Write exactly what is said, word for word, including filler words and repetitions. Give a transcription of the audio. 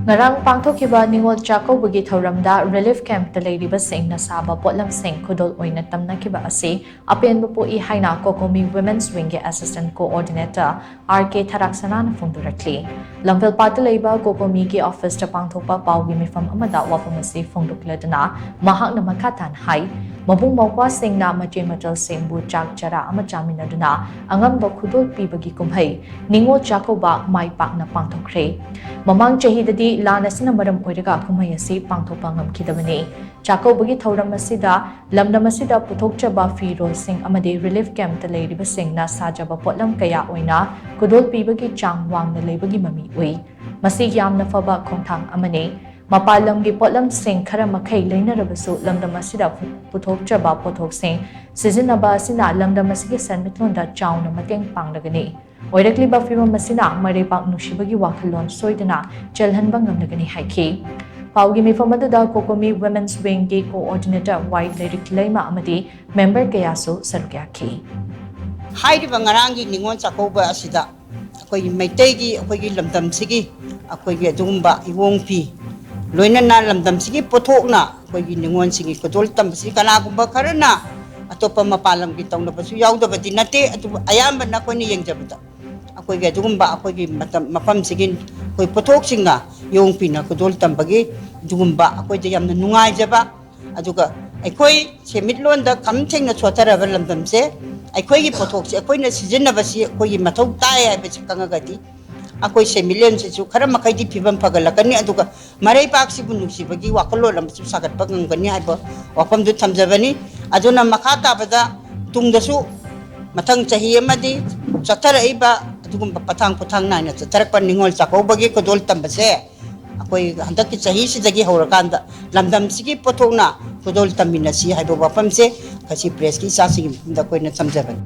ꯉꯔꯥꯡ ꯄꯥꯡꯊꯣꯛꯈꯤꯕ ꯅꯤꯉꯣꯜ ꯆꯥꯛꯀꯧꯕꯒꯤ ꯊꯧꯔꯝꯗ relief campꯇ ꯂꯩꯔꯤꯕꯁꯤꯡꯅ ꯁꯥꯕ ꯄꯣꯠꯂꯝꯁꯤꯡ ꯈꯨꯗꯣꯜ ꯑꯣꯏꯅ ꯇꯝꯅꯈꯤꯕ ꯑꯁꯤ ꯑꯄꯦꯟꯕ ꯄꯣꯛꯏ ꯍꯥꯏꯅ COCOMI Women's Wingꯒꯤ Assistant Coordinator R K ꯊꯔꯥꯛꯁꯅꯥꯅ ꯐꯣꯡꯗꯣꯔꯛꯂꯤ꯫ ꯂꯝꯐꯦꯜꯄꯥꯠꯇ ꯂꯩꯕ COCOMIꯒꯤ officeꯇ ꯄꯥꯡꯊꯣꯛꯄ ꯄꯥꯎꯒꯤ ꯃꯤꯐꯝ ꯑꯃꯗ ꯋꯥꯐꯝ ꯑꯁꯤ ꯐꯣꯡꯗꯣꯛꯂꯗꯨꯅ ꯃꯍꯥꯛꯅ ꯃꯈꯥ ꯇꯥꯅ ꯍꯥꯏ, ꯃꯕꯨꯡ ꯃꯧꯄ꯭ꯋꯥꯁꯤꯡꯅ ꯃꯆꯦ ꯃꯆꯜꯁꯤꯡꯕꯨ ꯆꯥꯛ ꯆꯔꯥ ꯑꯃ ꯆꯥꯃꯤꯟꯅꯗꯨꯅ ꯑꯉꯝꯕ ꯈꯨꯗꯣꯜ ꯄꯤꯕꯒꯤ ꯀꯨꯝꯍꯩ ꯅꯤꯉꯣꯜ ꯆꯥꯛꯀꯧꯕ ꯃꯥꯏ ꯄꯥꯛꯅ ꯄꯥꯡꯊꯣꯛꯈ꯭ꯔꯦ꯫ ꯃꯃꯥꯡ ꯆꯍꯤꯗꯗꯤ ꯂꯥꯟ ꯑꯁꯤꯅ ꯃꯔꯝ ꯑꯣꯏꯔꯒ ꯀꯨꯝꯍꯩ ꯑꯁꯤ ꯄꯥꯡꯊꯣꯛꯄ ꯉꯝꯈꯤꯗꯕꯅꯤ꯫ ꯆꯥꯛꯀꯧꯕꯒꯤ ꯊꯧꯔꯝ ꯑꯁꯤꯗ ꯂꯝꯗꯝ ꯑꯁꯤꯗ ꯄꯨꯊꯣꯛꯆꯕ ꯐꯤꯔꯣꯜꯁꯤꯡ ꯑꯃꯗꯤ relief campꯇ ꯂꯩꯔꯤꯕꯁꯤꯡꯅ ꯁꯥꯖꯕ ꯄꯣꯠꯂꯝ ꯀꯌꯥ ꯑꯣꯏꯅ ꯈꯨꯗꯣꯜ ꯄꯤꯕꯒꯤ ꯆꯥꯡ ꯋꯥꯡꯅ ꯂꯩꯕꯒꯤ ꯃꯃꯤ ꯎꯏ꯫ ꯃꯁꯤ ꯌꯥꯝꯅ ꯐꯕ ꯈꯣꯡꯊꯥꯡ ꯑꯃꯅꯤ꯫ ꯃꯄꯥꯟ ꯂꯝꯒꯤ ꯄꯣꯠꯂꯝꯁꯤꯡ ꯈꯔ ꯃꯈꯩ ꯂꯩꯅꯔꯕꯁꯨ ꯂꯝꯗꯝ ꯑꯁꯤꯗ ꯄꯨ-, ꯄꯨꯊꯣꯛꯆꯕ ꯄꯣꯠꯊꯣꯛꯁꯤꯡ ꯁꯤꯖꯤꯟꯅꯕ ꯑꯁꯤꯅ ꯂꯝꯗꯝ ꯑꯁꯤꯒꯤ ꯁꯦꯟꯃꯤꯠꯂꯣꯟꯗ ꯆꯥꯎꯅ ꯃꯇꯦꯡ ꯄꯥꯡꯂꯒꯅꯤ꯫ ꯑꯣꯏꯔꯛꯂꯤꯕ ꯐꯤꯕꯝ ꯑꯁꯤꯅ ꯃꯔꯩꯕꯥꯛ ꯅꯨꯡꯁꯤꯕꯒꯤ ꯋꯥꯈꯜꯂꯣꯟ ꯁꯣꯏꯗꯅ ꯆꯦꯜꯍꯟꯕ ꯉꯝꯂꯒꯅꯤ ꯍꯥꯏꯈꯤ꯫ ꯄꯥꯎꯒꯤ ꯃꯤꯐꯝ ꯑꯗꯨꯗ COCOMI Women's Wingꯒꯤ Coordinator ꯋꯥꯏ ꯂꯩꯔꯤꯛꯂꯩꯃ ꯑꯃꯗꯤ member ꯀꯌꯥꯁꯨ ꯁꯔꯨꯛ ꯌꯥꯈꯤ꯫ ꯍꯥꯏꯔꯤꯕ ꯉꯔꯥꯡꯒꯤ ꯅꯤꯉꯣꯜ ꯆꯥꯛꯀꯧꯕ ꯑꯁꯤꯗ ꯑꯩꯈꯣꯏꯒꯤ ꯃꯩꯇꯩꯒꯤ, ꯑꯩꯈꯣꯏꯒꯤ ꯂꯝꯗꯝꯁꯤꯒꯤ ꯑꯩꯈꯣꯏꯒꯤ ꯑꯗꯨꯒꯨꯝꯕ ꯏꯌꯣꯡ ꯐꯤ, ꯂꯣꯏꯅꯅ ꯂꯝꯗꯝꯁꯤꯒꯤ ꯄꯣꯠꯊꯣꯛꯅ ꯑꯩꯈꯣꯏꯒꯤ ꯅꯤꯉꯣꯜꯁꯤꯡꯒꯤ ꯈꯨꯗꯣꯜ ꯇꯝꯕꯁꯤ ꯀꯅꯥꯒꯨꯝꯕ ꯈꯔꯅ ꯑꯇꯣꯞꯄ ꯃꯄꯥꯟ ꯂꯝꯒꯤ ꯇꯧꯅꯕꯁꯨ ꯌꯥꯎꯗꯕꯗꯤ ꯅꯠꯇꯦ, ꯑꯗꯨꯕꯨ ꯑꯌꯥꯝꯕꯅ ꯑꯩꯈꯣꯏꯅ ꯌꯦꯡꯖꯕꯗ ꯑꯩꯈꯣꯏꯒꯤ ꯑꯗꯨꯒꯨꯝꯕ ꯑꯩꯈꯣꯏꯒꯤ ꯃꯇꯝ, ꯃꯐꯝꯁꯤꯒꯤ ꯑꯩꯈꯣꯏ ꯄꯣꯠꯊꯣꯛꯁꯤꯡꯅ ꯏꯌꯣꯡ ꯐꯤꯅ ꯈꯨꯗꯣꯜ ꯇꯝꯕꯒꯤ ꯑꯗꯨꯒꯨꯝꯕ ꯑꯩꯈꯣꯏꯗ ꯌꯥꯝꯅ ꯅꯨꯡꯉꯥꯏꯖꯕ, ꯑꯗꯨꯒ ꯑꯩꯈꯣꯏ ꯁꯦꯟꯃꯤꯠꯂꯣꯟꯗ ꯈꯝ ꯊꯦꯡꯅ ꯁꯣꯠꯊꯔꯕ ꯂꯝꯗꯝꯁꯦ, ꯑꯩꯈꯣꯏꯒꯤ ꯄꯣꯠꯊꯣꯛꯁꯦ, ꯑꯩꯈꯣꯏꯅ ꯁꯤꯖꯤꯟꯅꯕꯁꯤ ꯑꯩꯈꯣꯏꯒꯤ ꯃꯊꯧ ꯇꯥꯏ ꯍꯥꯏꯕꯁꯤ ꯈꯪꯉꯒꯗꯤ ꯑꯩꯈꯣꯏ ꯁꯦꯟꯃꯤꯠꯂꯣꯟꯁꯤꯁꯨ ꯈꯔ ꯃꯈꯩꯗꯤ ꯐꯤꯕꯝ ꯐꯒꯠꯂꯛꯀꯅꯤ꯫ ꯑꯗꯨꯒ ꯃꯔꯩꯕꯥꯛꯁꯤꯕꯨ ꯅꯨꯡꯁꯤꯕꯒꯤ ꯋꯥꯈꯜꯂꯣꯟ ꯑꯃꯁꯨ ꯁꯥꯒꯠꯄ ꯉꯝꯒꯅꯤ ꯍꯥꯏꯕ ꯋꯥꯐꯝꯗꯨ ꯊꯝꯖꯕꯅꯤ꯫ ꯑꯗꯨꯅ ꯃꯈꯥ ꯇꯥꯕꯗ ꯇꯨꯡꯗꯁꯨ ꯃꯊꯪ ꯆꯍꯤ ꯑꯃꯗꯤ ꯆꯠꯊꯔꯛꯏꯕ ꯑꯗꯨꯒꯨꯝꯕ ꯄꯊꯥꯡ ꯄꯣꯊꯥꯡ ꯅꯥꯏꯅ ꯆꯠꯊꯔꯛꯄ ꯅꯤꯉꯣꯜ ꯆꯥꯛꯀꯧꯕꯒꯤ ꯈꯨꯗꯣꯜ ꯇꯝꯕꯁꯦ ꯑꯩꯈꯣꯏ ꯍꯟꯗꯛꯀꯤ ꯆꯍꯤꯁꯤꯗꯒꯤ ꯍꯧꯔꯀꯥꯟꯗ ꯂꯝꯗꯝꯁꯤꯒꯤ ꯄꯣꯠꯊꯣꯛꯅ ꯈꯨꯗꯣꯜ ꯇꯝꯃꯤꯟꯅꯁꯤ ꯍꯥꯏꯕ ꯋꯥꯐꯝꯁꯦ ꯉꯁꯤ pressꯀꯤ ꯏꯆꯥꯁꯤꯡꯒꯤ ꯃꯐꯝꯗ ꯑꯩꯈꯣꯏꯅ ꯊꯝꯖꯕꯅꯤ꯫